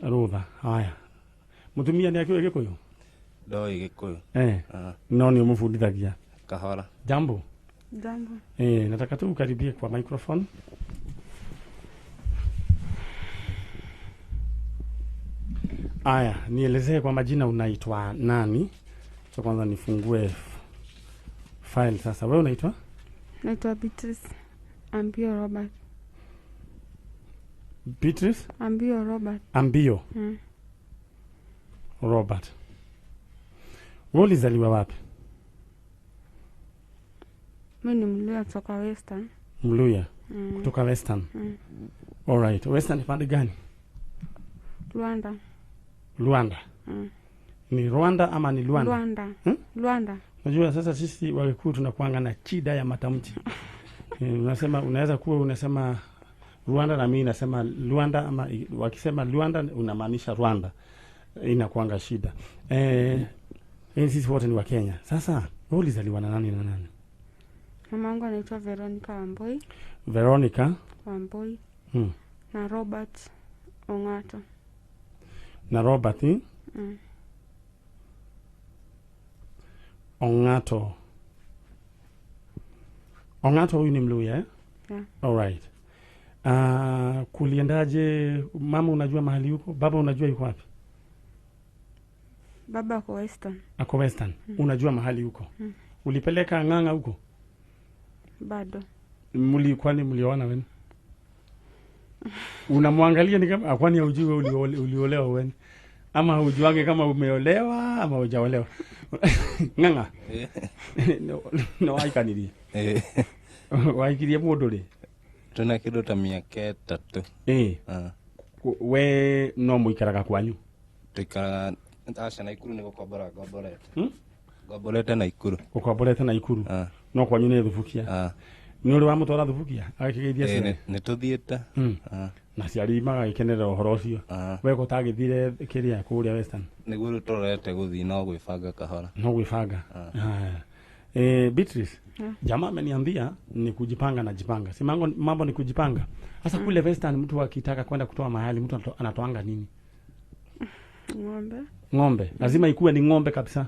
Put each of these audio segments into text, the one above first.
Rutha. Haya, mutumia nĩ akĩũĩ Gĩkũyũ? Ndoĩ Gĩkũyũ. Eh. Ah, No nĩ ũmũbundithagia? Kahora. Jambo. Jambo. Eh, nataka tu ukaribie kwa microphone. Aya, nielezee kwa majina unaitwa nani? So kwanza nifungue file sasa. Wewe unaitwa? Naitwa Beatrice Ambio Robert. Beatrice Ambio Robert. Ambio Robert. Wewe ulizaliwa wapi? Mi ni Mluya kutoka Western. Mluya kutoka Western. Alright, Western pande gani? Rwanda. Rwanda. Ni Rwanda ama ni Luanda? Rwanda. Hmm? Rwanda. Unajua sasa sisi Wakikuyu tunakuanga na shida ya matamshi. Unasema unaweza kuwa unasema Rwanda na mimi nasema Luanda ama wakisema Luanda unamaanisha Rwanda. Inakuanga shida. Sisi wote ni wa Kenya. Sasa wewe ulizaliwa na nani na nani? Mama yangu anaitwa Veronica Wamboi. Veronica Wamboi. Na Robert Ong'ato. Na Robert Ong'ato. Ong'ato huyu ni Mluya, eh? Yeah. All right. Kuliendaje mama, unajua mahali yuko? Baba unajua yuko wapi? Baba ako Western. Ako Western. Unajua mahali yuko? Ulipeleka Ng'ang'a huko? Bado. Kwani mlioana wenu? Unamwangalia ni kama kwani hujui wewe uliolewa wewe? Ama hujuange kama umeolewa ama hujaolewa? Ng'ang'a. No waikanirie. Waikirie mundu ri? Tuna kĩndũ ta mĩaka 3. We no muikaraga kwanyu? Tuikaraga aca Naikuru nĩ gũkombora ngomborete. Ngomborete Naikuru. Ũkomborete Naikuru? No kwanyu nĩ Thubukia? Nĩ ũrĩ wamũtwara Thubukia? Agakĩgeithia ciana? Nĩ tũthiĩte. Na aciari magagĩkenerera ũhoro ũcio. We gũtagĩthire kĩrĩa kũrĩa Western? Nĩguo rĩu tũrorete gũthiĩ no gwĩbanga kahora. No gwĩbanga. Haya. Beatrice, jamaa ameniambia ni kujipanga na jipanga. Si mambo ni kujipanga. Sasa kule Western mtu akitaka kwenda kutoa mahali mtu anatoanga nini? Ng'ombe. Ng'ombe. Lazima ikuwe ni ng'ombe kabisa.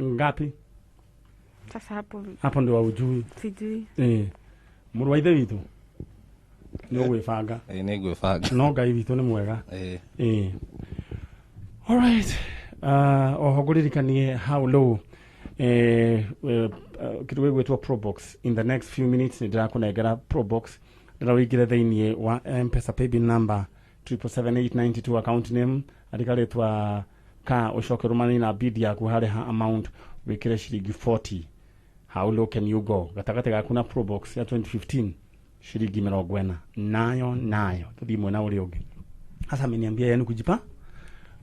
Ngapi? Sasa hapo Hapo ndio haujui. Sijui. Mũrũ wa ithe witũ nĩ ũgwĩbanga. Nĩ ngwĩbanga. No Ngai witũ nĩ mwega. All right. Oho ngũririkanie how low kĩndũ gĩgwĩtwo Probox. In the next few minutes nĩ ndĩrakũnengera Probox. Ndĩra ũingĩre thĩiniĩ wa M-Pesa paybill number triple seven eight ninety two account name, andĩka rĩtwa ka ũcoke rũmanie na bid yaku harĩa ha amount wĩkĩre ciringi 40. How low can you go? Gatagatĩ gaku na Probox ya 2015 ciringi mĩrongo ĩna. Nayo nayo tũthiĩ mwena ũrĩa ũngĩ. Sasa ameniambia yeye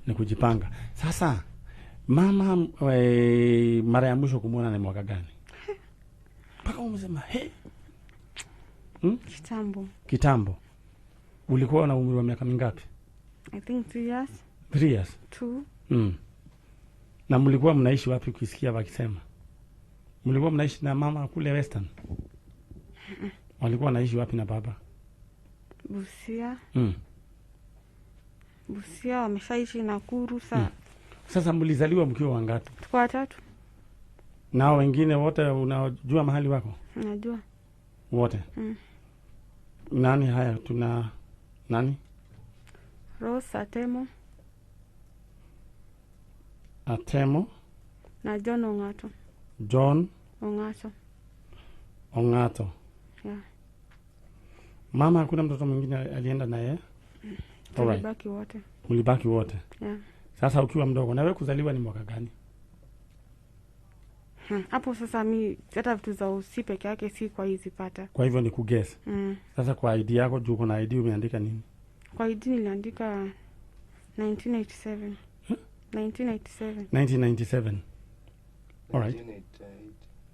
ni kujipanga. Sasa mama mara ya mwisho kumuona ni mwaka gani? Mpaka umesema he. Kitambo. Kitambo. Ulikuwa na umri wa miaka mingapi? I think 3 years. 3 years? 2. Na mlikuwa mnaishi wapi ukisikia wakisema? Mlikuwa mnaishi na mama kule Western? Walikuwa wanaishi wapi na baba? Busia. Busia wameshaishi Nakuru sa. Sasa mlizaliwa mkiwa wangapi? Tuko watatu. Na wengine wote unajua mahali wako? Najua. Wote? Nani haya tuna nani? Rose Atemo. Atemo. Na John Ong'ato. John Ong'ato. Ong'ato. Yeah. Mama hakuna mtoto mwingine alienda naye? Alright. Tulibaki wote. Mlibaki wote. Yeah. Sasa ukiwa mdogo na wewe kuzaliwa ni mwaka gani? Hapo sasa mi hata vitu za usi peke yake si kwa hizi pata. Kwa hivyo ni kuguess. Sasa kwa ID yako juu kuna ID umeandika nini? Kwa ID niliandika 1987. 1987. 1997. All right.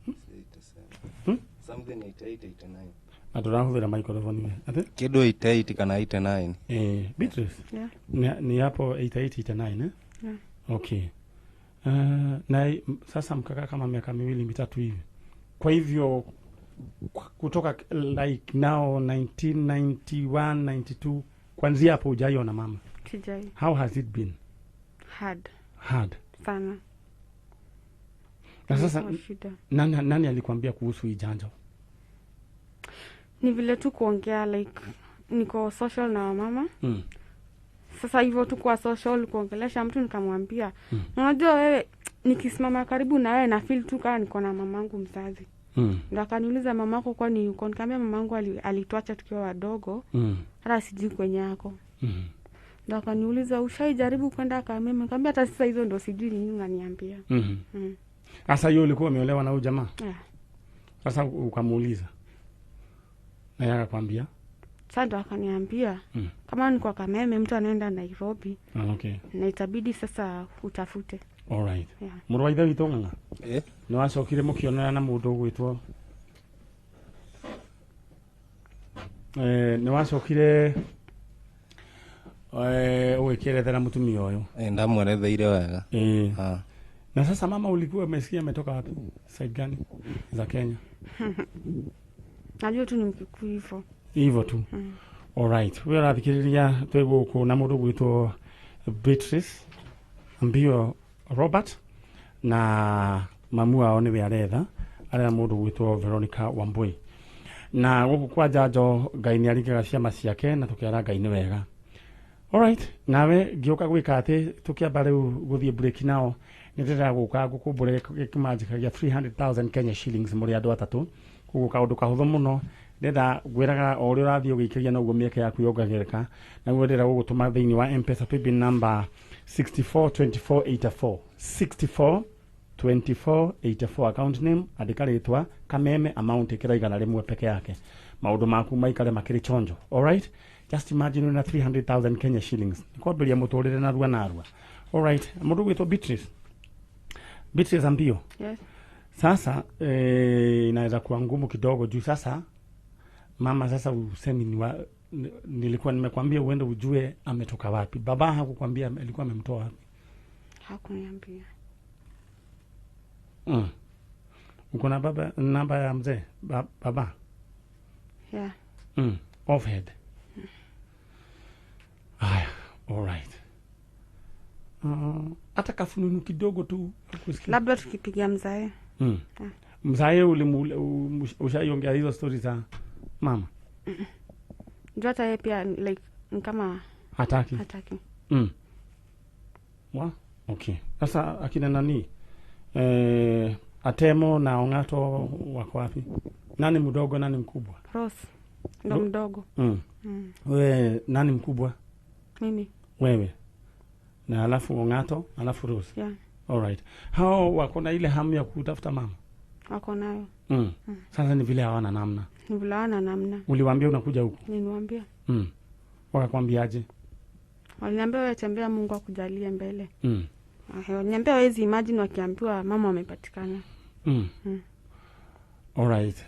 1988, Something 88, 89. Aturahũthĩra microphone we. Ate? Kĩndũ 88 kana 89. Beatrice. Yeah. Ni hapo 88, 89, eh? Yeah. Okay. Na sasa mkakaa kama miaka miwili mitatu hivi. Kwa hivyo kutoka like now 1991, 92 Kwanzia hapo hujaiona mama? Sijai. How has it been? Hard. Hard sana. Na sasa Imekuwa shida. nani alikwambia kuhusu hii janjo? Ni vile tu kuongea, like niko social na wamama. Sasa hivyo tu kwa social kuongelesha mtu nikamwambia, unajua wewe nikisimama karibu na wewe na feel tu kama niko na mamangu mzazi. Ndo akaniuliza mamako kwani yuko? Nikamwambia mamangu alituacha tukiwa wadogo, hata sijui kwenye yako. Ndo akaniuliza ushaijaribu kwenda Kameme? Nikamwambia hata sasa hizo ndo sijui nini unaniambia. Sasa hiyo ulikuwa umeolewa na huyu jamaa? Yeah. Sasa ukamuuliza na yeye akakwambia? Sasa ndo akaniambia kama ni kwa Kameme mtu anaenda Nairobi. Ah, okay. Na itabidi sasa utafute. All right. Yeah. Mũrũ wa ithe witũ Ng'ang'a, Eh? nĩ wacokire mũkĩonana na mũndũ ũgwĩtwo nĩ wacokire ũgĩkĩerethera mũtumia ũyũ? Ndamweretheire wega. Ah. Na sasa mama, ulikuwa umesikia ametoka wapi? Side gani za Kenya? Najua tu ni Mkikuyu hivyo. Hivyo tu. Alright. We ũrathikĩrĩria twĩ gũkũ na mũndũ ũgwĩtwo Beatrice Mbio Robert, na mamu wao nĩwe aretha, aretha mũndũ ũgwĩtwo Veronica Wambui. Na gũkũ kwa njanjo Ngai nĩ aringaga ciama ciake na tũkera Ngai nĩ wega. Alright, nawe ngĩũka gwĩka atĩ tũkĩamba rĩu gũthiĩ break nao nĩ ndĩrenda gũka ngũkũmbũre kĩmanjĩka gĩa 300,000 Kenya shillings mũrĩ andũ atatũ. Koguo kaũndũ kahũthũ mũno, ndĩrenda ngwĩraga o ũrĩa ũrathiĩ ũgĩikagia noguo mĩeke yaku yongagĩrĩka. Naguo ndĩrenda gũgũtũma thĩinĩ wa M-Pesa paybill number 642484, 642484, account name andĩka rĩtwa Kameme, amount ĩkĩra 100 peke yake, maũndũ maku maikare makĩrĩ chonjo. Alright, just imagine wĩna 300,000 Kenya shillings nĩ kwambĩrĩria mũtũrĩre narua narua. Alright, mũndũ ũgwĩtwo Beatrice Ambio. Yes. Sasa inaweza kuwa ngumu kidogo juu sasa mama, sasa usemi nilikuwa nimekwambia uende ujue ametoka wapi. Baba hakukwambia alikuwa amemtoa wapi? Hakuniambia. Uko na baba namba ya mzee baba? Yeah. Offhead. Aya, all right. Hata kafununu kidogo tu kusikia. Labda tukipigia mzae. Mzae ushaiongea hizo stories za mama? Juu hata yeye pia like ni kama hataki. Hataki. Wa? Okay. Sasa akina nani? Atemo na Ongato wako wapi? Nani mdogo nani mkubwa? Rose ndo mdogo. Wewe nani mkubwa? Mimi. Wewe. Na alafu Ongato, alafu Rose. Yeah. All right. Hao wako na ile hamu ya kutafuta mama? Wako nayo. Sasa ni vile hawana namna. Ni vile hawana namna. Uliwaambia unakuja huku? Niliwaambia. Wakakwambiaje? Waliniambia wewe tembea, Mungu akujalie mbele. Waliniambia hawezi imagine wakiambiwa mama amepatikana. All right.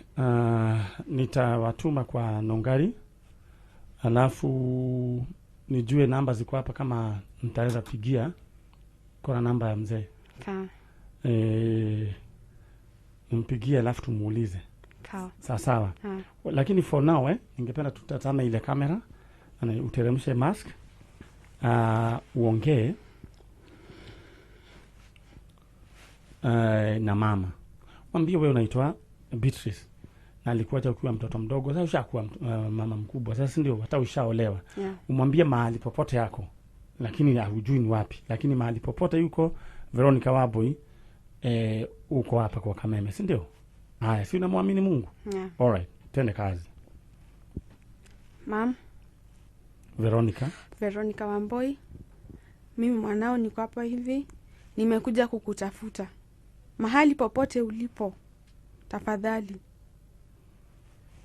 Nitawatuma kwa Nongari. Alafu nijue namba ziko hapa kama nitaweza pigia kwa namba ya mzee. Sawa. Nimpigie alafu tumuulize. Sawa. Sawa sawa. Lakini for now ningependa tutatazame ile kamera na uteremshe mask. Uongee na mama. Mwambie wewe unaitwa Beatrice na alikuacha ukiwa mtoto mdogo, sasa ushakuwa mama mkubwa, sasa ndio hata ushaolewa. Yeah. Umwambie mahali popote yako, lakini hujui ni wapi, lakini mahali popote yuko Veronica Wambui, uko hapa kwa Kameme, si ndio? Haya, si unamwamini Mungu? Yeah. All right, twende kazi. Ma'am Veronica. Veronica Wambui, mimi mwanao niko hapa hivi, nimekuja kukutafuta. Mahali popote ulipo, tafadhali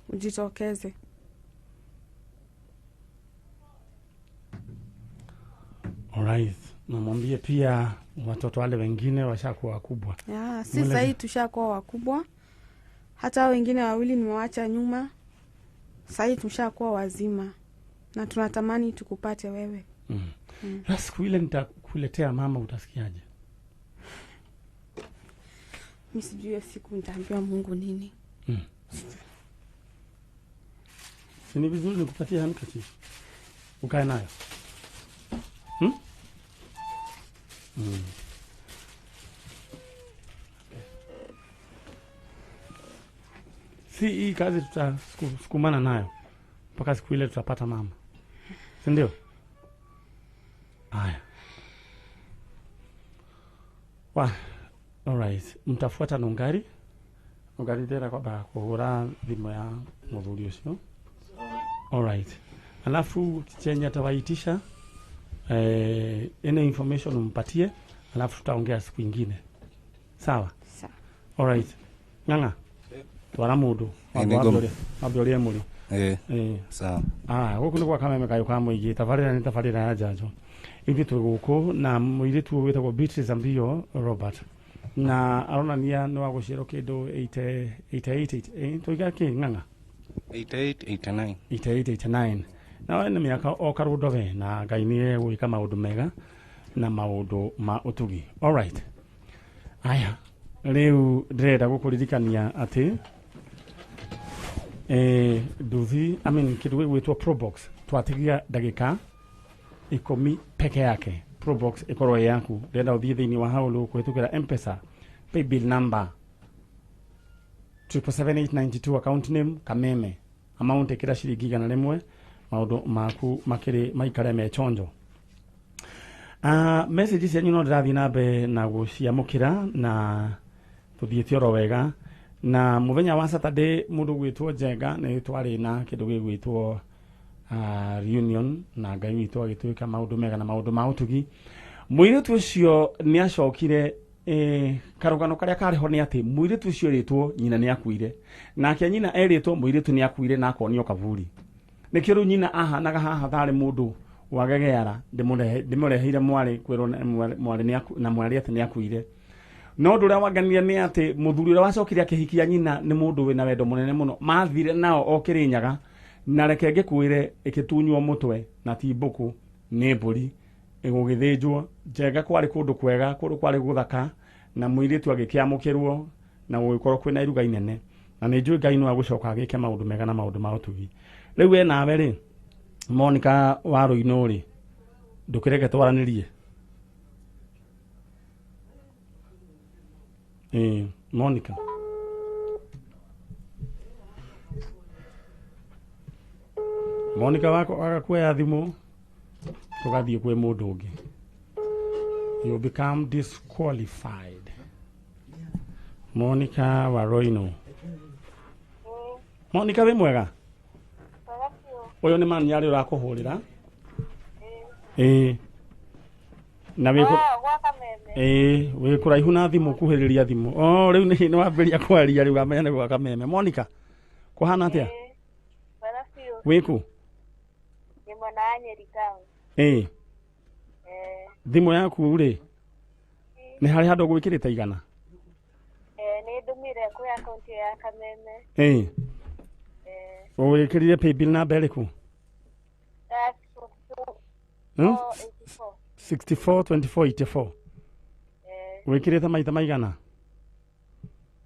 ujitokeze. Alright, namwambie pia watoto wale wengine washakuwa wakubwa. Yeah, si sasa tushakuwa wakubwa. Hata wengine wawili nimewaacha nyuma. Sasa tushakuwa wazima na tunatamani tukupate wewe. Siku ile nitakuletea mama, utasikiaje? Mimi sijui siku nitaambiwa Mungu nini. Si ni vizuri nikupatie handkerchief? Ukae nayo. Si hii kazi tutasukumana nayo mpaka siku ile tutapata mama, si ndio? Haya. Wa, alright. Mtafuata Nungari. Nungari ndera kwamba kuhura thimu ya muthuri ucio. Alright. Alafu chenye atawaitisha any information umpatie, alafu tutaongea siku ingine. Sawa? Sawa. Alright. Ng'ang'a. Twara mundu. Wambe urie muri. Sawa. Guku nĩ gwa Kameme kayũ ka mũingĩ, tabarĩra nĩ tabarĩra ya njanjo. Ithuĩ twĩ gũkũ na mũirĩtu ũyũ wĩtagwo Beatrice Ambio Robert, na aronania nĩ wa gũciarwo kĩndũ 88 tũiga kĩ Ng'ang'a? 88 89. 88 89. Na we nĩ mĩaka o karũndo we, na Ngai nĩ egwĩka maũndũ mega na maũndũ ma ũtugi. Alright. Aya, rĩu ndĩrenda gũkũririkania atĩ nduthi, I mean kĩndũ gĩgwĩtwo Probox twatigia ndagĩka 10 peke yake. Probox ĩkorwo ĩ yaku. Ndĩrenda ũthiĩ thĩinĩ wa haulu kũhĩtũkĩra M-Pesa paybill number 777,892, account name Kameme, amount ĩkĩra ciringi 100, maũndũ maku makĩrĩ maikare me chonjo. Message cianyu no ndĩrathiĩ na mbere na gũciamũkĩra na tũthiĩte oro wega. Na mũthenya wa Saturday mũndũ gwĩtwo Njenga nĩ twarĩ na kĩndũ gĩgwĩtwo reunion, na Ngai witũ agĩtwĩka maũndũ mega na maũndũ ma ũtugi. Mũirĩtu ũcio nĩ acokire, karũgano karĩa karĩ ho nĩ atĩ mũirĩtu ũcio erĩtwo nyina nĩ akuire, nake nyina erĩtwo mũirĩtu nĩ akuire na akonio kaburi. Nĩkĩo rĩu nyina ahanaga haha tarĩ mũndũ wagegeara, ndĩmũreheire mwarĩ kwĩrwo mwarĩ na mwarĩ atĩ nĩ akuire. No ũndũ ũrĩa wanganirie nĩ atĩ mũthuri ũrĩa wacokire akĩhikia nyina nĩ mũndũ wĩna wendo mũnene mũno. Mathire nao o Kĩrĩnyaga, na reke ngĩkwĩre ĩgĩtunywo mũtwe na ti mbũkũ nĩ mbũri ĩgũgĩthĩnjwo. Njenga kwarĩ kũndũ kwega, kũndũ kwarĩ gũthaka, na mũirĩtu agĩkĩamũkĩrwo na gũgĩkorwo kwĩna iruga inene. Na nĩ njũĩ Ngai no agũcoka agĩke maũndũ mega na maũndũ ma ũtugi. Rĩu we nawe rĩ, Monica wa Rũinũ rĩ, ndũkĩreke twaranĩrie. Monica. Monica wako agakuoya thimũ tũgathiĩ kwĩ mũndũ ũngĩ. You become disqualified. Monica wa Roino. Monica wĩ mwega? Ũyũ nĩ mani arĩ ũrakũhũrĩra. Na wĩ wĩ kũraihu na thimũ, kuhĩrĩria thimũ. Oh, rĩu nĩ wambĩrĩria kwaria rĩu amenya nĩ gwa Kameme. Monica, kũhana atĩa? Wĩkũ? Nĩ mwena wa Nyeri town. Thimũ yaku rĩ, nĩ harĩ handũ gwĩkĩrĩte igana? Nĩ ndũmire kwĩ akaunti ya Kameme. Ũgwĩkĩrire paybill namba ĩrĩkũ? 64 24 84. Wĩkĩrĩte maita maigana?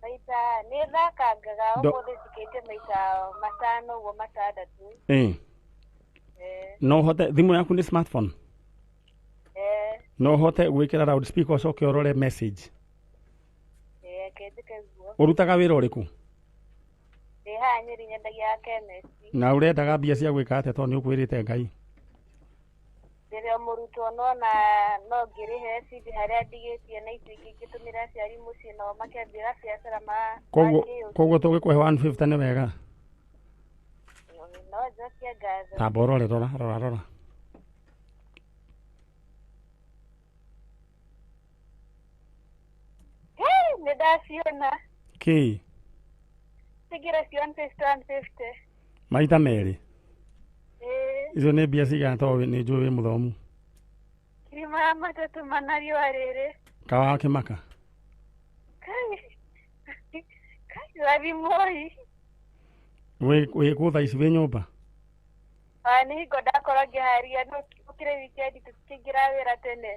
Maita nĩ thakangaga ũmũthĩ njikĩte maita 5 ũguo 6. No ũhote, thimũ yaku nĩ smartphone? No ũhote gwĩkĩra loudspeaker ũcoke ũrore message? Kĩnjĩke guo. Ũrutaga wĩra ũrĩkũ? Ndĩ haha Nyeri nyendagia chemist. Na ũrendaga mbia cia gwĩka atĩa tondũ nĩ ũkwĩrĩte Ngai? Ndĩrĩ o mũrutwo no na no ngĩrĩhe bithi harĩa ndigĩtie na icio ingĩ ngĩtũmĩra aciari mũciĩ nao makĩambĩra biacara ma Koguo tũgĩkũhe 150 nĩ wega? No njokie ngatho. Tamba ũrore, rora rora rora. Nĩ ndaciona. Kĩ? Cingĩra ci 150 150. Maita merĩ? Icio nĩ mbia cigana tondũ nĩ njũĩ wĩ mũthomu? 304 riũa rĩrĩ. Kawa kĩmaka? Kai. Kai rathimoi. Wĩ kũ thaa ici, wĩ nyũmba? Nĩ hingo ndakorwo ngĩharia no gũkĩrĩ wikendi tũtikĩingĩra wĩra tene.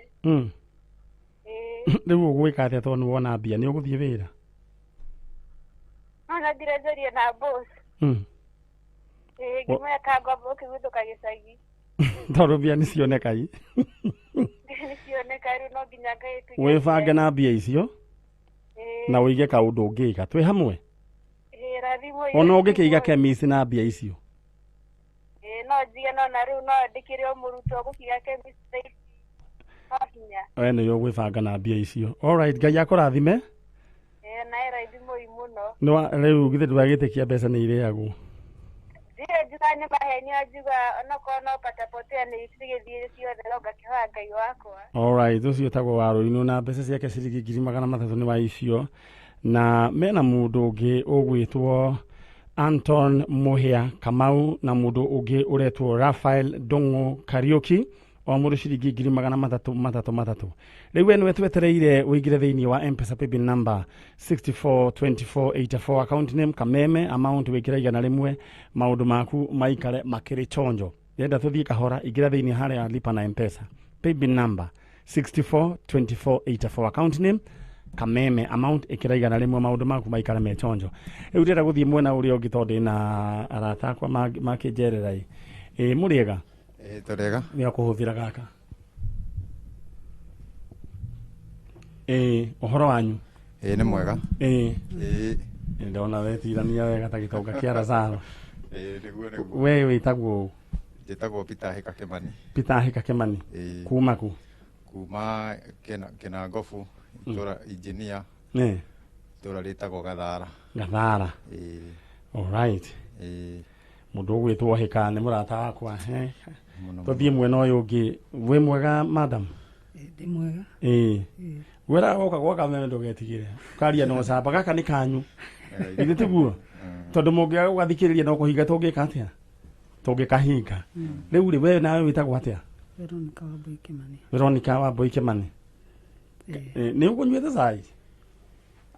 Rĩu ũgwĩka atĩa tondũ nĩ wona mbia, nĩ ũgũthiĩ wĩra? No thire njarie na boss. Ngĩmwĩra ka ngomba ũkĩguthũka gĩcagi. Tondũ mbia nĩ cioneka i. Nĩcioneka rĩu no nginya Ngai tũige. Wĩbange na mbia icio na ũige kaũndũ ũngĩka. Twĩ hamwe? Ĩĩ, rathimwo. Ona ũngĩkĩiga chemist na mbia icio. Ĩĩ, no njige no na rĩu no ndĩkĩre o mũrutwo gũkiga chemist thaa ici. No hinya. We nĩwe ũgwĩbanga na mbia icio. Alright, Ngai akũrathime. Ĩĩ, nawe rathimwo mũno. Nĩ rĩu githĩ ndwagĩtĩkia mbeca nĩ irĩagwo. Ndirĩ njuga nĩ maheni njuga onokorwo no patapotea nĩ cigĩthiĩ ciothe no ngakĩhoya Ngai wakwa. Alright, ũcio ũtagwo wa Rũinũ na mbeca ciake ciringi 300,000 nĩ wa icio. Na mena mũndũ ũngĩ ũgwĩtwo Anton Mũhĩa Kamau na mũndũ ũngĩ ũretwo Raphael Ndung'u Kariuki, o mũndũ ciringi 300,000 matatũ matatũ. Rĩu we nĩwe twetereire ũingĩre thĩinĩ wa M-Pesa paybill number 642484, account name Kameme, amount wĩkĩra 100, maũndũ maku maikare makĩrĩ chonjo. Ndĩrenda tũthiĩ kahora, ingĩra thĩinĩ harĩa lipa na M-Pesa paybill number 642484, account name Kameme, amount ĩkĩra 100, maũndũ maku maikare me chonjo. Rĩu ndĩrenda gũthiĩ mwena ũrĩa ũngĩ tondũ ndĩna arata akwa makĩnjerera ĩ. Ĩ mũrĩega? Ĩĩ, tũrĩega. Nĩ akũhũthĩra gaka. Ĩ ũhoro wanyu? Ĩĩ, nĩ mwega. Ĩ. Ĩĩ. Ndona wetirania wega ta gĩtonga kĩa Lazaro. Ĩĩ, nĩguo nĩguo. We wĩtagwo ũ? Njĩtagwo Peter Hĩka Kĩmani. Peter Hĩka Kĩmani. Ĩĩ. Kuma kũ? Kuma Kĩnangobu, itũra engineer. Nĩ. Itũra rĩtagwo Gathara. Gathara. Ĩĩ. Alright. Ĩĩ. Mũndũ ũgwĩtwo Hĩka nĩ mũrata wakwa. Tũthiĩ mwena ũyũ ũngĩ. Wĩ mwega madam? Ndĩ mwega. Ĩĩ. Wĩra woka gwa Kameme ndũgetigĩre. Ũkaria na ũcamba, gaka nĩ kanyu. Githĩ tiguo? Tondũ mũngĩaga gũgathikĩrĩria no kũhinga tũngĩka atĩa? Tũngĩkahinga. Rĩu rĩ, we nawe wĩtagwo atĩa? Veronica Wambui Kĩmani. Veronica Wambui Kĩmani. Nĩ ũkũnyuĩte cai?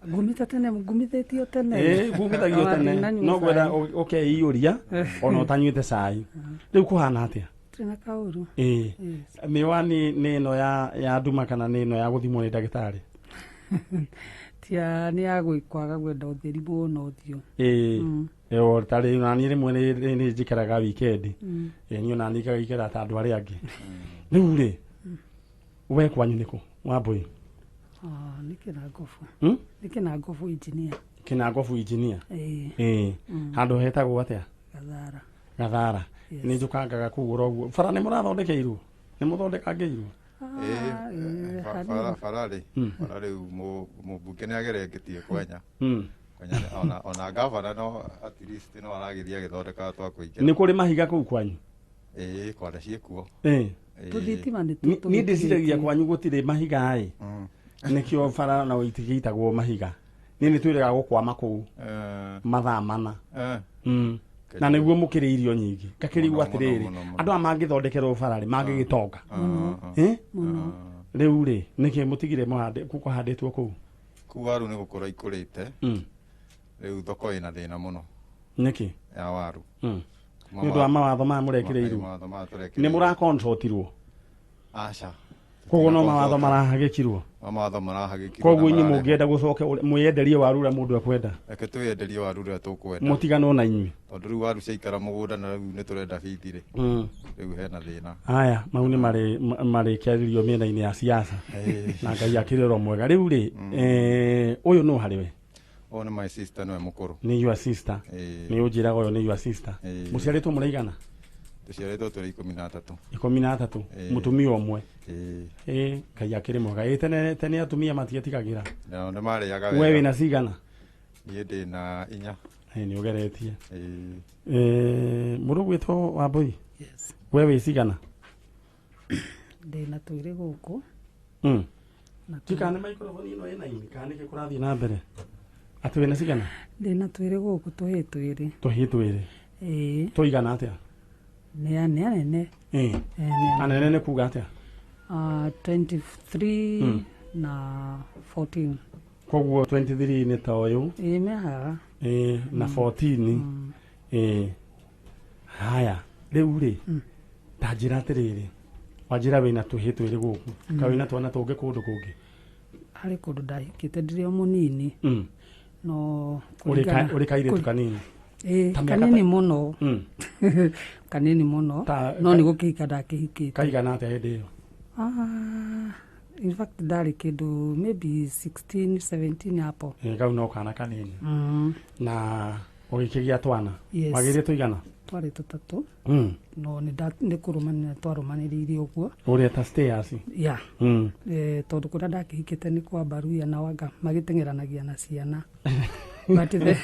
Ngumĩte tene, ngumithĩtio tene. Ĩĩ, ngumithagio tene. No ngwenda ũkeiyũria ona ũtanyuĩte cai. Rĩu kũhana atĩa? Tũrĩ na kaũru. Ĩĩ. Mĩwani nĩ ĩno ya nduma kana nĩ ĩno ya gũthimwo nĩ ndagĩtarĩ? Tia nĩ ya kwaga gwenda ũtheri mũno ũthiũ. Ĩĩ. Ĩyo tarĩ na niĩ rĩmwe nĩ njikaraga weekend. Ĩĩ, niĩ ona niĩ ngaikara ta andũ arĩa angĩ. Rĩu rĩ, we kwanyu nĩkũ? Wambui? Nĩ Kĩnangobu. Nĩ Kĩnangobu engineer. Kĩnangobu engineer. Ĩĩ. Ĩĩ. Handũ hetagwo atĩa? Gathara. Gathara. Nĩ njũkangaga kũu oro ũguo. Bara nĩ mũrathondekeirwo? Nĩ mũthondekangĩirwo? Ĩĩ, bara rĩ, bara rĩu mũmbunge nĩ agerengetie kwenya. Kwenya ona gavana no at least no aragĩthiĩ agĩthondekaga twa kũingĩra. Nĩ kũrĩ mahiga kũu kwanyu? Ĩĩ, kwara ciĩkuo. Ĩĩ. Tũthitima nĩ Niĩ ndĩciragia kwanyu gũtirĩ mahiga ĩ. Nĩkĩo bara na itigĩitagwo mahiga. Niĩ nĩ twĩrĩga gũkwama kũu mathaa mana. Na nĩguo mũkĩrĩ irio nyingĩ. Ngakĩrigwo atĩrĩrĩ, andũ aya mangĩthondekerwo bara rĩ, mangĩgĩtonga. Rĩu rĩ, nĩkĩ mũtigire kũhandĩtwo kũu? Kũu waru nĩ gũkũra ikũrĩte. Rĩu thoko ĩna thĩna mũno. Nĩkĩ? Ya waru. Nĩ ũndũ wa mawatho maya mũrekĩrĩirwo. Nĩ mũrakontrotirwo? Aca. Koguo no mawatho marahagĩkirwo. Mawatho marahagĩkirwo. Koguo inyuĩ mũngĩenda gũcoke mwĩenderie waru ũrĩa mũndũ ekwenda. Reke twĩenderie waru ũrĩa tũkwenda. Mũtiganwo na inyuĩ. Tondũ rĩu waru ciaikara mũgũnda na rĩu nĩ tũrenda bithi rĩ. Rĩu hena thĩna. Aya, mau nĩ marĩkĩarĩrio mĩena-inĩ ya siasa. Na Ngai akĩrĩ oro mwega. Rĩu rĩ, ũyũ nũ harĩ we? Ũyũ nĩ my sister, nĩwe mũkũrũ. Nĩ your sister. Nĩ ũnjĩraga ũyũ nĩ your sister. Mũciarĩtwo mũraigana? Tũciarĩtwo tũrĩ 13. 13. Mũtumia ũmwe. Ĩĩ. Ngai akĩrĩ mwega. Ĩĩ, tene atumia matietigagĩra. Nao nĩ marĩaga wega. We wĩna cigana? Niĩ ndĩna 4. Ĩĩ, nĩ ũgeretie. Ĩĩ. Mũndũ ũgwĩtwo Wambui? Yes. We wĩ cigana? Ndĩna twĩrĩ gũkũ. Tikana microphone ĩno ĩna ini, kana nĩkĩ kũrathiĩ na mbere? Atĩ wĩna cigana? Ndĩna twĩrĩ gũkũ, tũhĩĩ twĩrĩ. Tũhĩĩ twĩrĩ. Ĩĩ. Tũigana atĩa? Nĩ anene. Ĩĩ. Anene nĩ kuga atĩa? 23 na 14. Koguo 23 nĩ ta ũyũ. Ĩĩ, me haha. Ĩĩ, na 14. Ĩĩ. Haya, rĩu rĩ, ta njĩra atĩrĩrĩ, wanjĩra wĩna tũhĩĩ twĩrĩ gũkũ, ka wĩna twana tũngĩ kũndũ kũngĩ? Harĩ kũndũ ndahikĩte ndĩrĩ o mũnini. No Ũrĩ kairĩtu kanini? Kanini muno. Kanini muno. No ni gukihika ndakihikite. Kaigana atia hindi iyo? In fact ndari kindu maybe 16 17 hapo. Kau no kana kanini. Na ugikigia twana. Yes. Wagire tuigana? Twari tutatu. No ni kurumanira twarumaniriire uguo. Uria ta stairs. Yeah. Tondu kuria ndakihikite ni kwa Baruya na Wanga magitengeranagia na ciana. But the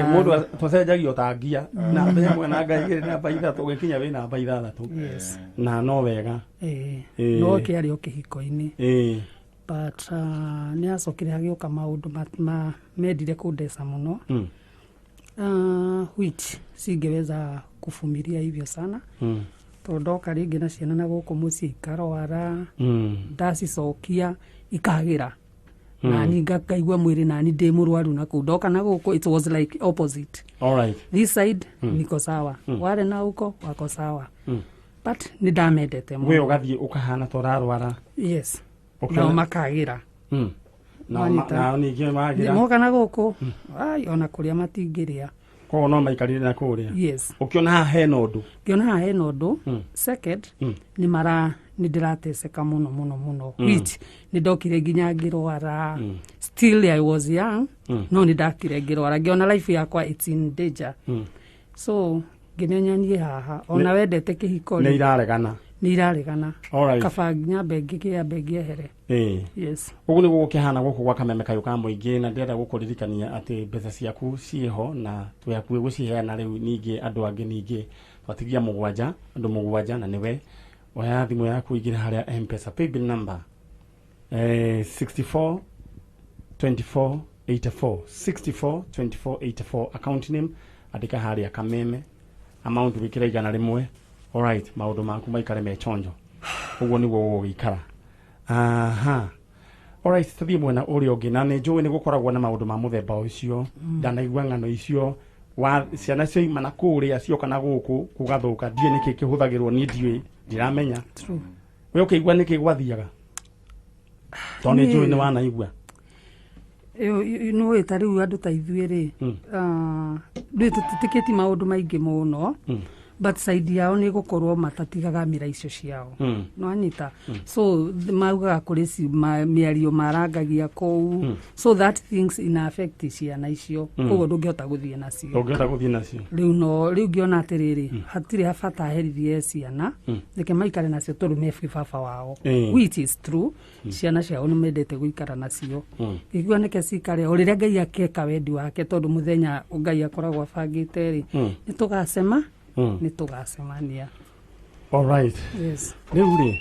mundu twacenjagio ta ngia namba ĩmwe namba igĩrĩ namba ithatũ ũgĩkinya wĩ namba ithathatũ. Yes. Na no wega. No kĩarĩ o kĩhiko-inĩ. But nĩ acokire hagĩũka maũndũ mendire kũndeca mũno. Which singeweza kuvumilia hivyo sana. Tondũ ndoka rĩngĩ na ciana na gũkũ mũciĩ ikarwara, ndacicokia ikagĩra. Nani ngaigua mwĩrĩ nani ndĩ mũrwaru na kũu ndoka na gũkũ it was like opposite. All right. This side niko sawa. Wale na huko wako sawa. But nĩ ndamendete mũno. We ũgathiĩ ũkahana ta ũrarwara. Yes. Nao makagĩra. Nao ningĩ magĩra. Moka na gũkũ ai ona kũrĩa matingĩrĩa. Koguo no maikarire na kũrĩa. Yes. Ũkĩona haha hena ũndũ. Ngĩona haha hena ũndũ. Second nĩ mara nĩ ndĩrateceka mũno mũno mũno. Which nĩ ndokire nginya ngĩrwara. Still I was young. No nĩ ndakire ngĩrwara ngĩona life yakwa it's in danger. So ngĩmenya niĩ haha ona wendete kĩhiko nĩ iraregana. Nĩ iraregana. All right. Kaba nyambe ngĩkĩambe ngĩehere. Yes. Ũguo nĩguo gũkĩhana gũkũ gwa Kameme Kayũ ka Mũingĩ na ndĩrenda gũkũririkania atĩ mbeca ciaku ciĩho na twĩ hakuhĩ gũciheana rĩu ningĩ andũ angĩ ningĩ twatigia mũgwanja andũ mũgwanja na nĩwe oya thimũ yaku ingĩre harĩa M-Pesa paybill number 64 24 84 64 24 84 account name andĩka harĩa Kameme amount wĩkĩre 100. All right, maũndũ maku maikare me chonjo ũguo nĩguo gũgũikara. Aha. All right, tuthiĩ mwena ũrĩa ũngĩ na nĩ njũĩ nĩ gũkoragwo na maũndũ ma mũthemba ũcio. Ndanaigua ng'ano icio wa ciana cioima na kũrĩa cioka na gũkũ gũgathũka ndiũĩ nĩkĩ kĩhũthagĩrwo niĩ ndiũĩ ndiramenya. We ũkĩigua nĩkĩ gwathiaga tondũ nĩ njũĩ nĩ wanaigua. Nĩũĩ ta rĩu andũ ta ithuĩ rĩ ndũĩ tũtĩtĩkĩtie maũndũ maingĩ mũno. But side yao nĩ gũkorwo matatigaga mĩra icio ciao. No anyita. So maugaga kũrĩ mĩario marangagia kũu. So that things ina affect ciana icio. Koguo ndũngĩhota gũthiĩ nacio. Ndũngĩhota gũthiĩ nacio. Rĩu no rĩu ngĩona atĩrĩrĩ hatirĩ bata herithie ciana. Reke maikare nacio tondũ me baba wao. Which is true. Ciana ciao nĩ mendete gũikara nacio. Ngĩigua nĩke cikare o rĩrĩa Ngai akeka wendi wake tondũ mũthenya Ngai akoragwo abangĩte rĩ nĩ tũgacema. Nĩ tũgacemania. All right. Yes. Rĩu rĩ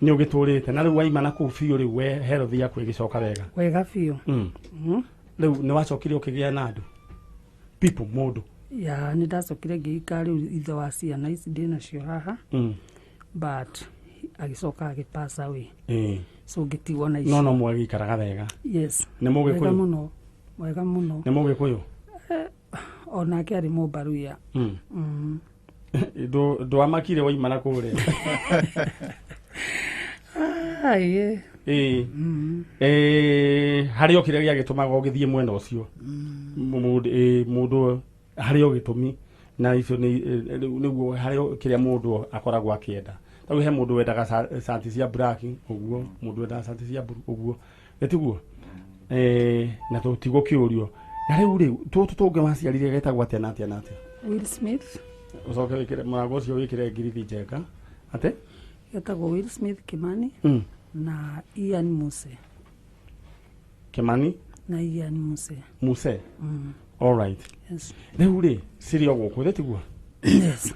nĩ ũgĩtũrĩte na rĩu waima na kũu biũ rĩu we health yaku ĩgĩcoka wega. Wega biũ. Rĩu nĩ wacokire ũkĩgĩa na andũ people mũndũ. Ya nĩ ndacokire ngĩika rĩu ithe wa ciana ici ndĩ nacio haha. But agĩcoka agĩ pass away. So ngĩtigwo na icio. No mwagĩikaraga wega. Yes. Nĩ mũgĩkũyũ. Wega mũno. Wega mũno. Nĩ mũgĩkũyũ. Onake arĩ Mũmbaruya. Ndwamakire waima na kũrĩa. Ai. Harĩ o kĩrĩa gĩagĩtũmaga ũgĩthiĩ mwena ũcio. Mũndũ harĩ o gĩtũmi na icio nĩguo harĩ o kĩrĩa mũndũ akoragwo akĩenda. Ta rĩu he mũndũ wendaga cati cia black ũguo, mũndũ wendaga cati cia blue ũguo. Ĩtiguo? Na tũtigũkĩũrio. Na rĩu rĩ tũtũ tũngĩ waciarire getagwo atĩa na atĩa na atĩa? Will Smith. Ũcoke wĩkĩre mũrango ũcio wĩkĩre ngirithi njega. Atĩ? Getagwo Will Smith Kimani na Ian Muse. Kimani na Ian Muse. Muse. All right. Yes. Rĩu rĩ cirĩ o gũkũ tiguo? Yes.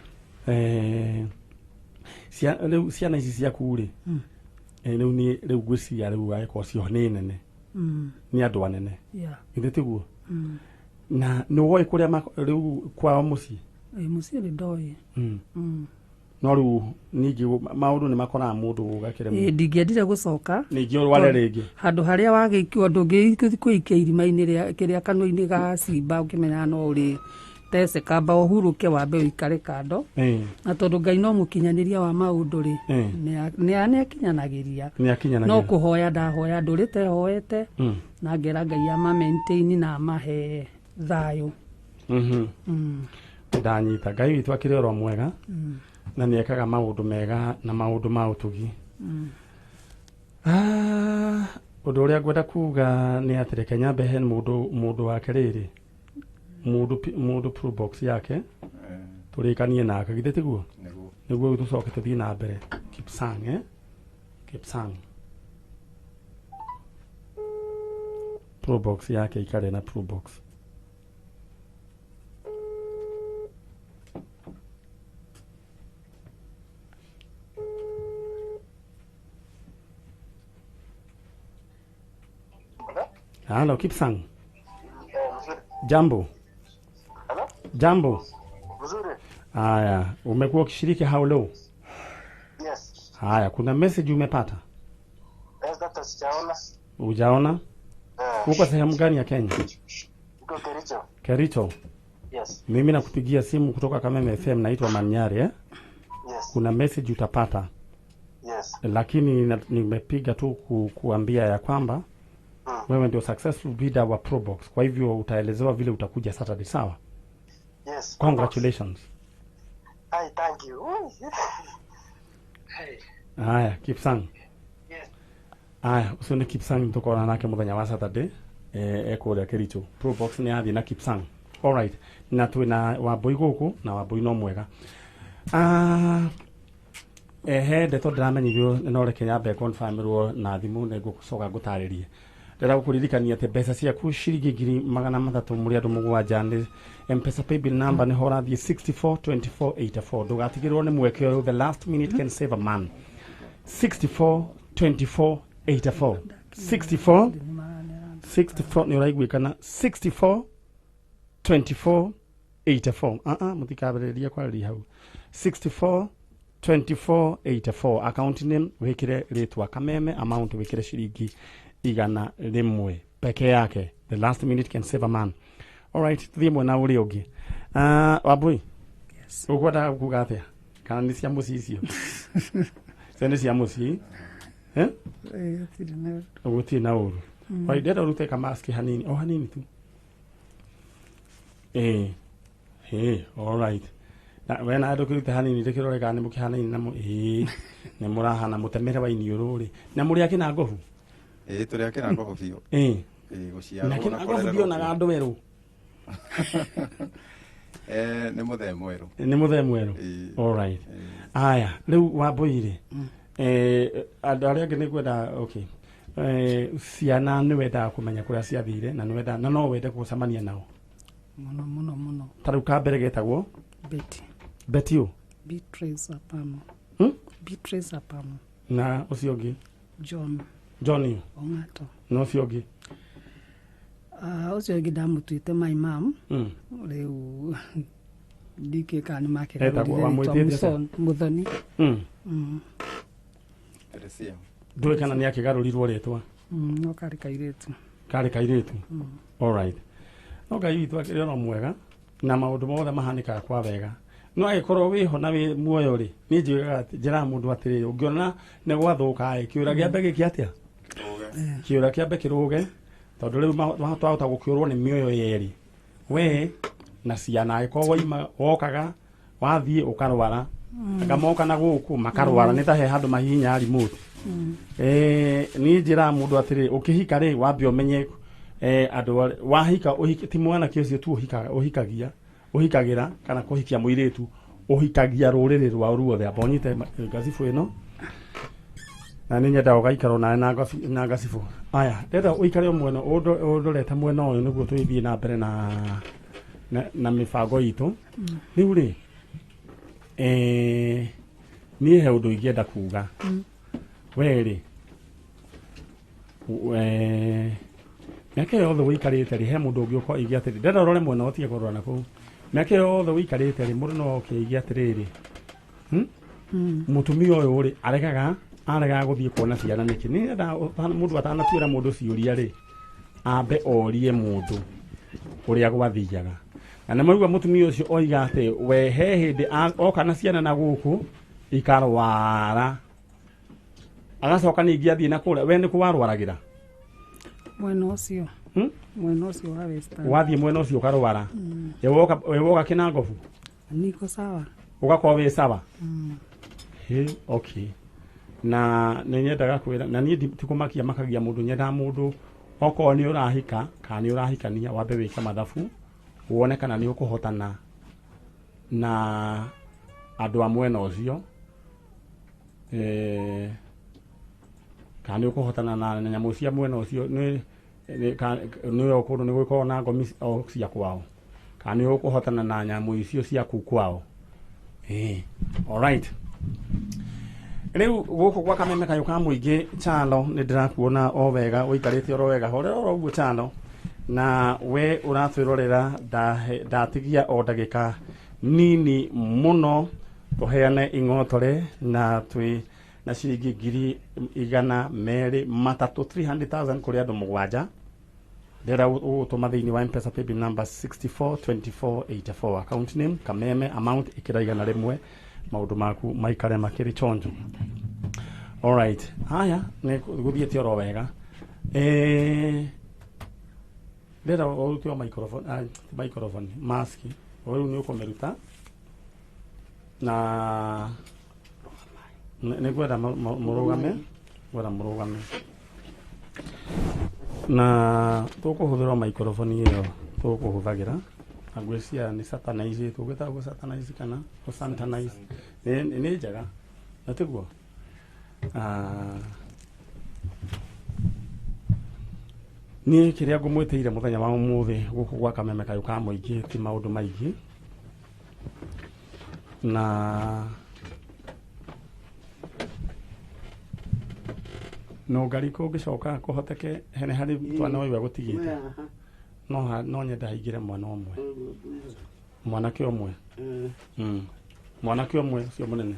Rĩu ciana ici ciaku rĩ rĩu nĩ rĩu ngwĩciria rĩu agĩkorwo cio nĩ nene. Nĩ andũ anene. Yeah. Githĩ tiguo? Na nĩ woĩ kũrĩa rĩu kwao mũciĩ? Mũciĩ nĩ ndoĩ. No rĩu ningĩ maũndũ nĩ makoraga mũndũ ũgakĩremwo. Ndingĩendire gũcoka. Ningĩ ũrware rĩngĩ. Handũ harĩa wagĩikio ndũngĩkwĩikia irima-inĩ rĩa kĩrĩa kanua-inĩ ga cimba ũkĩmenyaga no ũrĩ tece kamba ũhurũke wambe ũikare kando. Na tondũ Ngai no mũkinyanĩria wa maũndũ rĩ nĩ akinyanagĩria. No kũhoya ndahoya ndũrĩte hoete na ngera Ngai ama maintain na amahe Thayũ. Ndanyita Ngai witũ akĩrĩ oro mwega na nĩ ekaga maũndũ mega na maũndũ ma ũtugi. Ũndũ ũrĩa ngwenda kuga nĩ atĩ reke nyambe he mũndũ wake rĩrĩ, mũndũ probox yake tũrĩkanie nake, githĩ tiguo? Nĩguo tũcoke tũthiĩ na mbere. Kipsang, Kipsang probox yake ikare na probox. Halo Kipsang. Jambo. Halo? Jambo. Mzuri. Haya, umekuwa ukishiriki how low? Yes. Haya, kuna message umepata? Yes, doctor, sijaona. Hujaona? Uko sehemu gani ya Kenya? Uko Kericho. Kericho. Yes. Mimi nakupigia simu kutoka Kameme FM, naitwa Manyari, eh? Yes. Kuna message utapata. Yes. Lakini nimepiga tu kuambia ya kwamba wewe ndio successful bidder wa Probox. Kwa hivyo utaelezewa vile utakuja Saturday, sawa? Yes. Congratulations. Hi, thank you. Hey. Haya, Kipsang. Yes. Haya, ucio ni Kipsang tukona nake muthenya wa Saturday ekuria Kericho. Probox ni athi na Kipsang. All right. Na twina Wambui guku na Wambui no mwega. Ehe ndeto ndiramenyithio no reke nyambe confirm na thimu nĩ ngũcoka ngũtarĩrie. Ndĩrenda gũkũririkania atĩ mbeca ciaku ciringi 300 mũrĩ andũ 7 nĩ M-Pesa paybill number nĩ horathiĩ 642484. Ndũgatigĩrwo nĩ mweke ũyũ, the last minute can save a man. 642484 64 64 nĩ ũraiguĩkana 64 24 84. Mũtikambĩrĩrie kwarĩria hau. 64 24 84 account name wikire ritwa Kameme, amount wikire ciringi 100 peke yake. The last minute can save a man. All right, tuthie mwena uria ungi. Wambui. Yes. Ukwenda kuga atia? Kana ni cia mucii icio? Cia nĩ cia mucii? Eh? Gũtirĩ na ũru. Wai ndĩrenda ũrute kamaski hanini, o hanini tu. All right. Na we na ndũkĩrute hanini ndĩkĩrore kana nĩ mũkĩhanaine na nĩ mũrahana mũtemere wa iniũrũ rĩ. Na mũrĩ akĩna ngobu? Tũrĩ akĩna ngobu biũ. Gũciarwo na na kũrererwo. Ndionaga andũ erũ. Nĩ mũthee mwerũ. Nĩ mũthee mwerũ. All right. Aya, rĩu Wambui rĩ. Andũ arĩa angĩ nĩngwenda okay. Ciana nĩ wendaga kũmenya kũrĩa ciathire na nĩ wenda na no wende gũcemania nao. Mũno mũno mũno. Ta rĩu ka mbere getagwo Betty. Betty ũ? Beatrice Apamo. Beatrice Apamo. Na ũcio ũngĩ? John. John Ong'ato. Na ũcio ũngĩ? Ũcio ũngĩ ndamũtuĩte my mom. Rĩu ndikĩ kana nĩ make Muthoni. Teresia. Ndũĩ kana nĩ akĩgarũrirwo rĩtwa? No karĩ kairĩtu. Karĩ kairĩtu. All right. No Ngai witũ akĩrĩ ono mwega na maũndũ mothe mahanĩkaga kwa wega. No agĩkorwo wĩho na wĩ muoyo rĩ, niĩ njugaga njĩraga mũndũ atĩrĩrĩ, ũngĩona nĩ gwathũka ĩ, kĩũra kĩambe gĩke atĩa? Kĩũra kĩambe kĩrũge, tondũ rĩu twahota gũkĩũrwo nĩ mĩoyo yerĩ. We na ciana, angĩkorwo waima wokaga wathiĩ ũkarwara, anga moka na gũkũ makarwara, nĩ ta he handũ mahihinyaga remote. Niĩ njĩraga mũndũ atĩrĩrĩ, ũkĩhika rĩ, wambe ũmenye andũ wahika ti mwanake ũcio tu ũhikagia ũhikagĩra kana kũhikia mũirĩtu, ũhikagia rũrĩrĩ rwao ruothe. Amba ũnyite ngacibũ ĩno na nĩ nyendaga ũgaikara nawe na ngacibũ. Aya, ndĩrenda ũikare o mwena ũndorete mwena ũyũ nĩguo tũgĩthiĩ na mbere na mĩbango itũ. Rĩu rĩ, niĩ he ũndũ ingĩenda kuga. We rĩ, mĩaka yothe ũikarĩte rĩ, he mũndũ ũngĩ ũkorwo oige atĩrĩ, ndĩrenda ũrore mwena ũtige kũrora na kũu. Mĩaka yothe ũikarĩte rĩ, mũndũ no oke oige atĩrĩrĩ, mũtumia ũyũ rĩ, aregaga gũthiĩ kuona ciana nĩkĩ? Nĩgetha mũndũ atanatuĩra mũndũ ciũria rĩ, ambe orie mũndũ ũrĩa gwathiaga. Na nĩ maigua mũtumia ũcio oiga atĩ we he hĩndĩ oka na ciana na gũkũ ikarwara, agacoka ningĩ athiĩ na kũrĩa. We nĩ kũ warwaragĩra? Mwena ũcio. Mwena ũcio wa Western. Wathiĩ mwena ũcio ũkarwara. Woka Kinangobu? Niko sawa. Ũgakorwo wĩ sawa. He, okay. Na nĩ nyendaga kwĩra na niĩ ti kũmakia makagia mũndũ, nyendaga mũndũ okorwo nĩ ũrahika kana nĩ ũrahikania wambe wĩke mathabu wone kana nĩ ũkũhotana na andũ a mwena ũcio, kana nĩ ũkũhotana na nyamũ cia mwena ũcio, nĩ kũndũ nĩ gũkorwo na ngomi o cia kwao, kana nĩ ũkũhotana na nyamũ icio ciaku kwao. Alright. Rĩu gũkũ gwa Kameme Kayũ ka Mũingĩ, Chalo, nĩ ndĩrakuona o wega ũikarĩte oro wega, horera oro ũguo Chalo, na we ũratwĩrorera ndatigia o ndagĩka nini mũno tũheane ing'otore na twĩ na ciringi 200,300 300,000 kũrĩ andũ 7. Ndĩrenda ũgũtũma thĩinĩ wa M-Pesa paybill number 642484, account name Kameme, amount ĩkĩra 100, maũndũ maku maikare makĩrĩ chonjo. Alright, haya nĩ gũthiĩte oro wega. Ndĩrenda ũrute o microphone, microphone mask rĩu nĩ ũkũmĩruta na nĩ ngwenda mũrũgame, ngwenda mũrũgame na tũkũhũthĩra microphone ĩyo tũkũhũthagĩra na ngwĩciria nĩ satanize, tũgwĩtaga satanize kana gũ-sanitize, nĩ njega na tiguo. Niĩ kĩrĩa ngũmwĩtĩire mũthenya wa ũmũthĩ gũkũ gwa Kameme Kayũ ka Mũingĩ ti maũndũ maingĩ, na no ngari kũngĩcoka kũhoteke hene harĩ twana ũyũ egũtigĩte, no nyende haingĩre mwana ũmwe, mwanake ũmwe, mwanake ũmwe ũcio mũnene.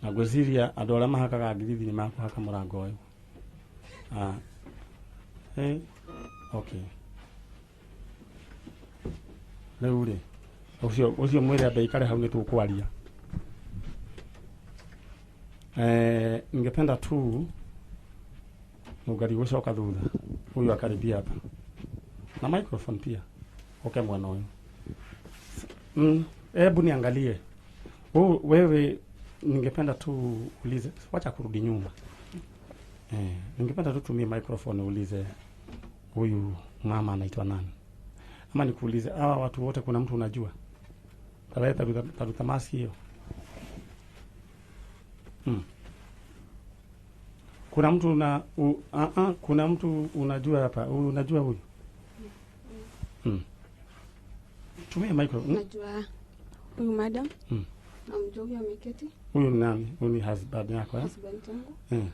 Na ngwĩciria andũ arĩa mahakaga ngirithi nĩ makũhaka mũrango ũyũ. Okay. Rĩu rĩ, ũcio mwĩre ambe aikare hau nĩ tũkwaria. Ningependa tu Mũgari gũcoka thutha huyu akaribia hapa na microphone pia. Okay, mwana huyu. Hebu niangalie. Wewe ningependa tu ulize, wacha kurudi nyuma. Ningependa tu tumie microphone uulize huyu mama anaitwa nani? Ama nikuulize hawa watu wote kuna mtu unajua? Taruta maski hiyo. Kuna mtu kuna mtu unajua hapa, unajua huyu? Tumia microphone. Najua huyu madam. Namjua huyu ameketi. Huyu ni nani? Huyu ni husband yako, eh? Husband yangu.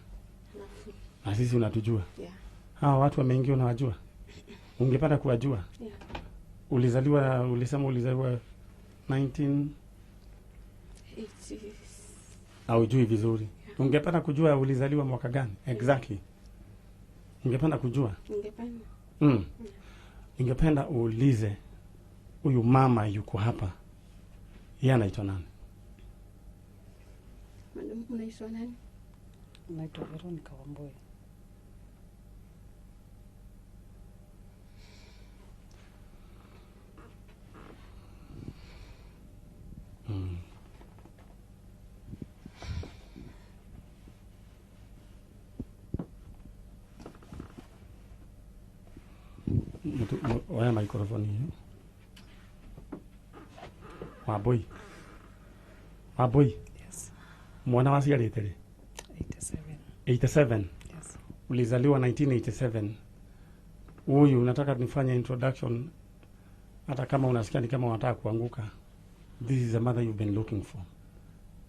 Na sisi unatujua? Yeah. Hawa watu wameingia unawajua? Ungependa kuwajua? Yeah. Ulizaliwa, ulisema ulizaliwa 1980. Haujui vizuri. Yeah. Ungependa kujua ulizaliwa mwaka gani? Exactly. Ungependa kujua? Ningependa. Yeah. Ningependa uulize huyu mama yuko hapa. Yeye anaitwa nani? Madam, unaitwa nani? Naitwa Veronica Wambui. Oya microphone hiyo. Wambui. Wambui. Yes. Mwana waciarĩte rĩ? 87. 87. Yes. Ulizaliwa 1987. Huyu unataka nifanye introduction hata kama unasikia ni kama unataka kuanguka. This is the mother you've been looking for.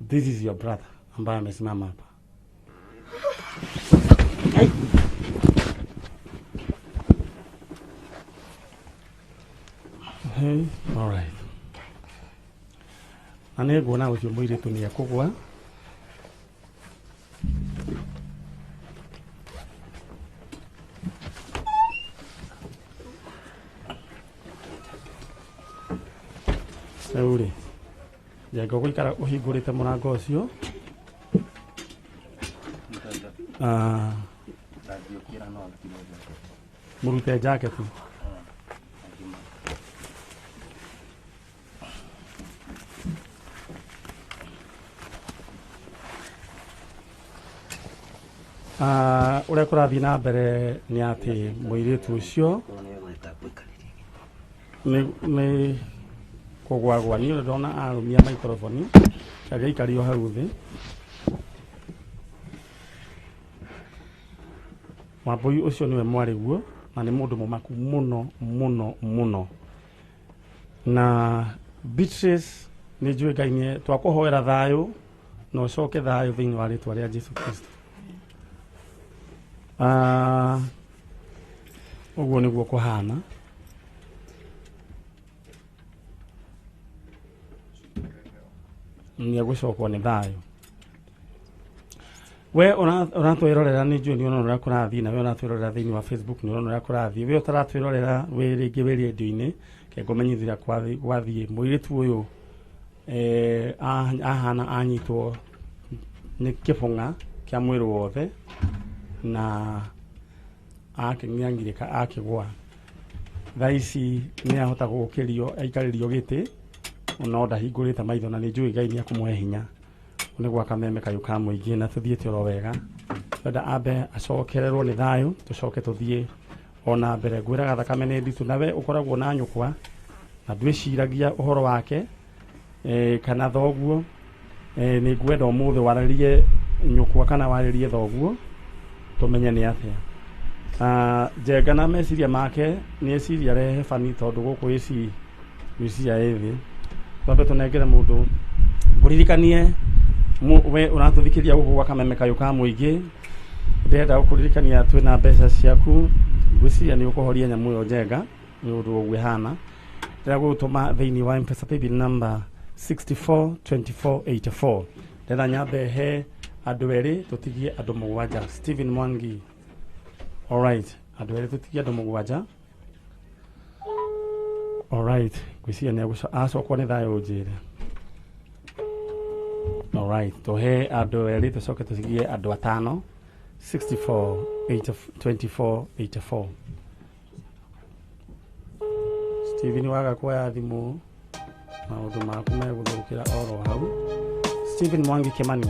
This is your brother ambaye amesimama hapa. Hey. Hey, all right. Na nĩ nguona ũcio mũirĩtu nĩ ekũgwa. Rĩu rĩ, njenga gũikara ũhingũrĩte mũrango ũcio. Ah, mũrute jacket. Ah, ũrĩa kũrathiĩ na mbere nĩ atĩ mũirĩtu ũcio nĩ kũgwagwa. Niĩ ũrĩa ndona arũmia maikroboni agĩikario hau thĩ. Wambũi ũcio nĩwe mwarĩguo na nĩ mũndũ mũmaku mũno mũno mũno. Na Beatrice, nĩ njũĩ Ngai nĩ twakũhoera thayũ na ũcoke thayũ thĩinĩ wa rĩtwa rĩa Jesu Kristo. Ah, ũguo nĩguo kũhana. Nĩ egũcokwo nĩ thayũ. We ũratwĩrorera nĩ njũĩ nĩ ũrona ũrĩa kũrathiĩ, na we ũratwĩrorera thĩinĩ wa Facebook nĩ ũrona ũrĩa kũrathiĩ. We ũtaratwĩrorera wĩ rĩngĩ wĩ rĩndiũ-inĩ, kengũmenyithia gwathiĩ mũirĩtu ũyũ ahana anyitwo nĩ kĩbũng'a kĩa mwĩrĩ wothe na akĩng'ang'irĩka akĩgwa. Thaa ici nĩ ahota gũkĩrio aikarĩrio gĩtĩ no ndahingũrĩte maitho, na nĩ njũĩ Ngai nĩ ekũmũhe hinya nĩ gwaka meme kayũ ka mũingĩ na tũthiĩte oro wega. Twenda ambe acokererwo nĩ thayũ tũcoke tũthiĩ ona mbere. Ngwĩraga thakame nĩ nditũ, na we ũkoragwo na nyũkwa na ndwĩciragia ũhoro wake kana thoguo, nĩ ngwenda ũmũthĩ warĩrie nyũkwa kana warĩrie thoguo tũmenye nĩ atĩa. Njenga na meciria make nĩ eciria rehe bani tondũ gũkũ ĩci gwĩciria ĩthĩ. Twambe tũnengere mũndũ ngũririkanie we ũratũthikĩria gũkũ gwa kameme kayũ ka mũingĩ, ndĩrenda gũkũririkania twĩna mbeca ciaku. Ngwĩciria nĩ ũkũhoria nyamũ ĩyo Njenga nĩ ũndũ ũguo ĩhana. Ndĩrenda gũgũtũma thĩinĩ wa M-Pesa paybill number 642484. Ndĩrenda nyambe he andũ erĩ tũtigie andũ mũgwanja. Stephen Mwangi. Alright, andũ erĩ tũtigie andũ mũgwanja. Alright, ngwĩciria nĩ acokwo nĩ thayũ njĩre. Alright, tũhe andũ erĩ tũcoke tũtigie andũ atano. 64 24 84. Stephen waga kuoya thimũ maũndũ maku megũthũkĩra oro hau. Stephen Mwangi Kimani.